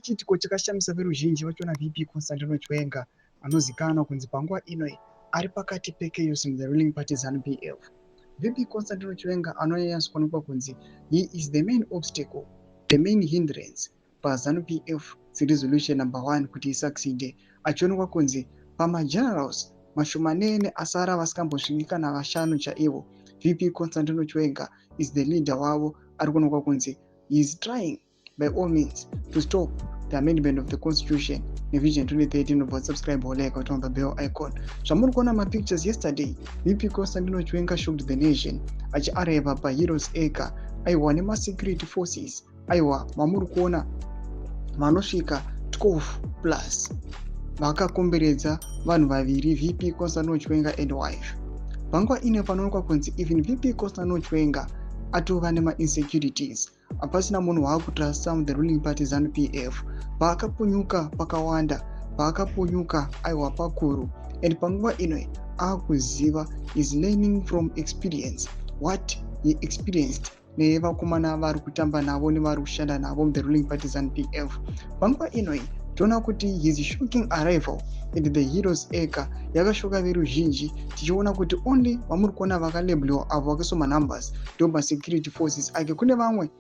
Chiitiko chakashamisa veruzhinji vachiona VP Constantino Chiwenga, anozikanwa kunzi panguva ino ari pakati pechaos in the ruling party ZANU PF. VP Constantino Chiwenga anonyatsokuonekwa kunzi he is the main obstacle, the main hindrance paZANU PF resolution number one kuti isucceed, achionekwa kunzi pamagenerals mashomanene asara vasingambosviki kana vashanu chaivo, VP Constantino Chiwenga is the leader wavo. Ari kuonekwa kunzi he is trying by all means to stop the amendment of the constitution neVision 2030. Inobva subscribe or like, on the bell icon. Zvamuri kuona mapictures, yesterday VP Constantino Chiwenga shocked the nation achiarriva paHeroes Acre, aiwa, nemasecurity forces, aiwa, mamuri kuona vanosvika 12 plus vakakomberedza vanhu vaviri, VP Constantino Chiwenga and wife. Panguva ino panoonekwa kunzi even VP Constantino Chiwenga atova nemainsecurities, hapasina munhu waakutrusta the ruling party ZANU PF. Paakapunyuka pakawanda, paakapunyuka, aiwa, pakuru. And panguva ino aakuziva, is learning from experience, what he experienced nevakomana vari kutamba navo nevari kushanda navo muthe ruling party ZANU PF. Panguva inoi toona kuti his shocking arrival at the Heroes Acre yakashoka veruzhinji, tichiona kuti only vamuri kuona vakalabeliwa avo vakaiswa manumbers ndo masecurity forces ake. Kune vamwe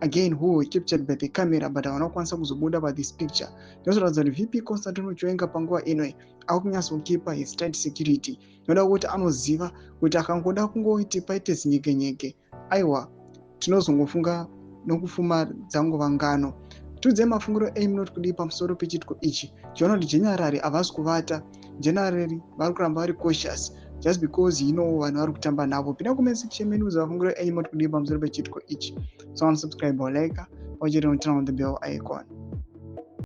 again who were captured by the camera but havana kukwanisa kuzobuda pathis picture. Ndinozoratidza kuti VP Constantino Chiwenga panguva inoi akunyatsokeepa his tight security, noda kuti anoziva kuti akangoda kungoti paite zinyekenyeke, aiwa, tinozongofunga nokufuma dzangova ngano. Tiudzei mafungiro enyu, munoti kudii pamusoro pechitiko ichi? Tichiona kuti general havasi kuvata, general vari kuramba vari cautious just because vanhu vari kutamba navo. Pinda comment section medu, mafungiro enyu, moti kudii pamusoro pechitiko ichi? So subscribe or like, or turn on the bell icon.